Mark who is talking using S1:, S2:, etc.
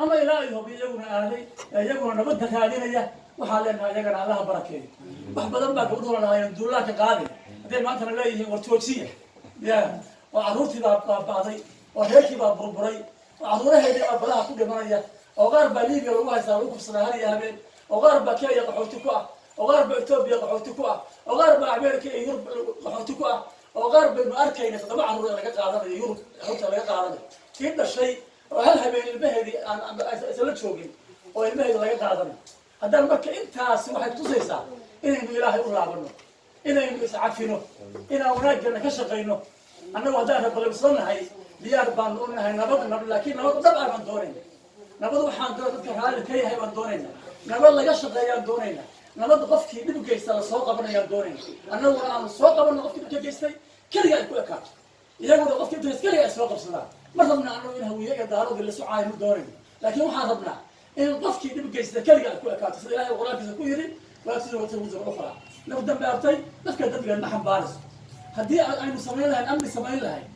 S1: Ama ilaa ay hobi iyaguna aaday ee iyaguna nabadda raadinaya, waxaan leenahay iyagana Allaha barakeeyo. Wax badan baa gabdhuhuna lahaayeen duulaanka qaaday, hadday maantana leeyihiin war joojiya ya, oo carruurtii baa baaba'day, oo reerkii baa burburay, oo carruuraheedii baa badaha ku dhimanaya, oo qaar baa Libiya lagu haystaa, lagu kufsadaa har iyo habeen, oo qaar baa Kenya qaxooti ku ah, oo qaar baa Etoobiya qaxooti ku ah, oo qaar baa America iyo Yurub qaxooti ku ah, oo qaar baynu arkayna toddoba carruur ee laga qaadanayo Yurub, carruurta laga qaadanayo, tii dhashay oo hal habeen ilmaheedii aan aysan la joogin oo ilmaheedi laga qaadanayo. Haddaan marka intaasi waxay tusaysaa inaynu Ilaahay u laabano, inaynu iscafino, inaan wanaaggeena ka shaqayno. Annagu haddaan rabalibsanahay, diyaar baanu u nahay nabad nab, laakiin nabad dhab ah baan doonayna. Nabad waxaan doona dadka raalli ka yahay baan doonayna. Nabad laga shaqeeyaan doonayna. Nabad qofkii dhib geysta la soo qabanayaan doonayna. Annaguna aanu soo qabanno qofkii dhibka geystay, keliga ay ku ekaato, iyaguna qofkii dhibka geysta keliga ay soo qabsadaan. Ma rabna annagu in Hawiye iyo Daaroodii la socaayo, ma doonayno, laakiin waxaan rabnaa in qofkii dhib geysta keliga ay ku ekaato, sida Ilahay Qur-aankiisa ku yidhi: "Walaa taziru wisra ukhraa." Naf dambaabtay nafka dambigeed ma xambaarayso. Haddii aynu samayn lahayn amni samayn lahayn.